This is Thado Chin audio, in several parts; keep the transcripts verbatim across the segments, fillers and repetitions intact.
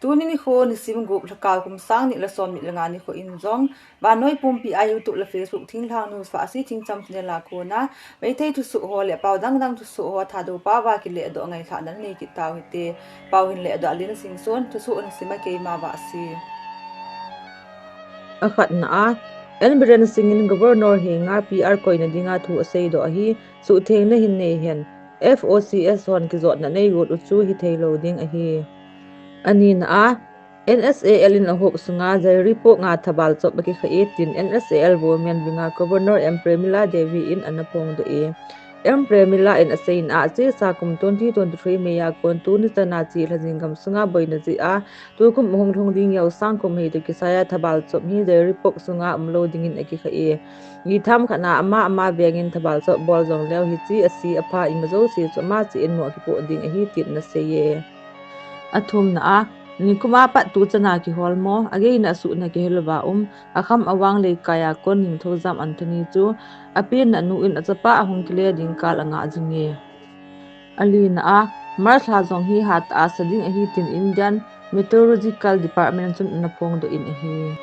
Tuni nikho nisim gup, Lhakao kum sang ni le som ni le nga nikho in jong, vannoi pumpi a YouTube le Facebook Thinglhang News Vahsi Thingcham channel a kona, Meitei thusoh ho le pao dang dang thusoh ho Thadou pao va kile doh ngailhahna nei kit tau hite. Pao hin le doh Linsingson, thusoh nisim a keima Vahsi. Akhatna a, N Biren Singh in Governor henga P R koina dinga thu asei doh ahi, suhthengna hin nei hen, F O C S hon kijotna nei got u chu hithei lou ding ahi. Anina a, N S A L in ahop sunga Zairipok nga thabal chop akikhai e tin N S A L women wing a Governor M Premila Devi in ana phongdoh e. M Premila in aseina a, achesa kum twenty twenty-three May a kon tuni chana chelha jing gam sunga boina jeh a, tukum ahung lhung ding Yaosang kum hei toh kisai a thabal chop hi Zairipok sunga umlou dingin akikhai e. Ni themkhat na ama ama vengin thabal chop bol jongleu hiche ase apha ima jouse chu ama cheh in moh akipoh ding ahi tin ana sei e. Athumna a, nikum a pat tuchan a kiholmo, ageina asuhna kihel uva um, Akham Awang Leikai a kon Ningthoujam Anthony chu, apenna nu in achapa ahung kile ding kal anga jing e. Alina a, March lha jong hi hatah a sa ding ahi tin Indian Meteorological Department chun ana phongdoh in ahi.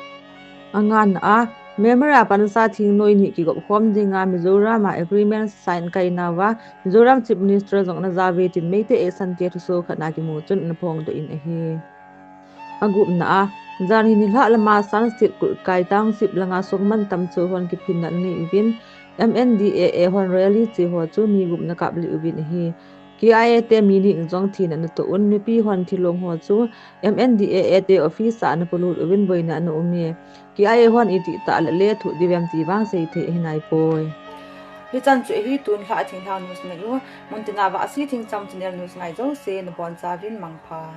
Angana a, Myanmar a pansa thingnoi ni kigop khom dinga Mizoram a agreement sign kaina uva, Mizoram Chief Minister jong ana jao ve tin Meitei Action te thusoh khat na kimu chun ana phongdoh in ahi. Agupna a, janhi nilhah lama Shan State Kulkai Township langa songmantam chu hon kiphinna anei uvin, M N D A A hon rally che ho chu mi gup ana kap lih uvin ahi. K I A te mi ni in jong thina ana toh un, mipi hon thilong ho chu M N D A A te office a ana polut uvin boina ana um e. K I A hon itih tah le lethuh diu vem ti vang seithei ahi naipoi. Hichan chu ahi tun Lhakao Thinglhang News ngai u, muntina Vahsi Thingcham channel news ngai jouse nabonchauvin mangpha.